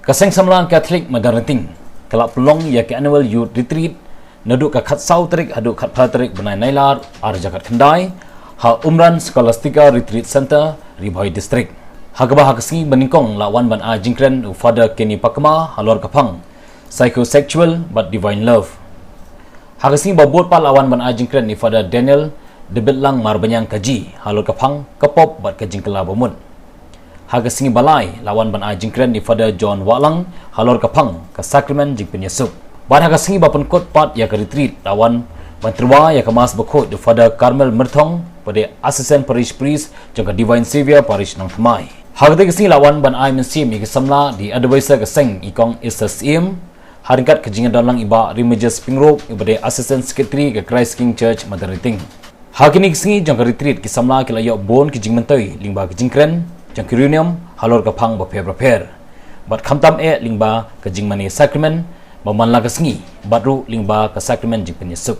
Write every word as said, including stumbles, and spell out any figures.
Ka Seng Samla Catholic Madarinting ka la pynlong ïa ka Annual Youth Retreat naduh ka khatsaw tarik haduh khatphra tarik bnai Nailar ar hajar khatkhyndai ha Umran Scholastica Retreat Center, Ri Bhoi District. Ha kaba ha ka sngi ba nyngkong la wan ban ai jingkren u Father Kenny Pakma halor ka phang Psychosexual bad Divine Love. Ha ka sngi ba bud pat la wan ban ai jingkren i Father Daniel Debitlang Marbaniang Kaji halor ka phang ka pop bad ka jingkylla bamut. Ha ka sngi ba lai la wan ban ai jingkren i Father John Wahlang halor ka phang ka Sakramen Jingpynïasuk. Bad ha ka sngi ba pynkut pat ïa ka retreat la wan ban tyrwa ïa ka Mass Bakhuid u Father Carmel Myrthong, ba dei Assistant Parish Priest jong ka Divine Saviour Parish Nongthymmai. Ha katei ka sngi la wan ban ai mynsiem ïa ki samla da i Advisor ka seng i Kong Esther Syiem, ha ryngkat ka jingïadonlang i Bah Remedios Pyngrope, i ba dei Assistant Secretary ka Christ King Church Madarinting. Ha kine ki sngi jong ka retreat ki samla ki la ïoh bun ki jingmyntoi lyngba ki jingkren jong ki riewniam halor ka phang bapher bapher, bad khamtam eh lyngba ka jingmane Sakramen ba man la ka sngi bad ruh lyngba ka Sakramen Jingpynïasuk.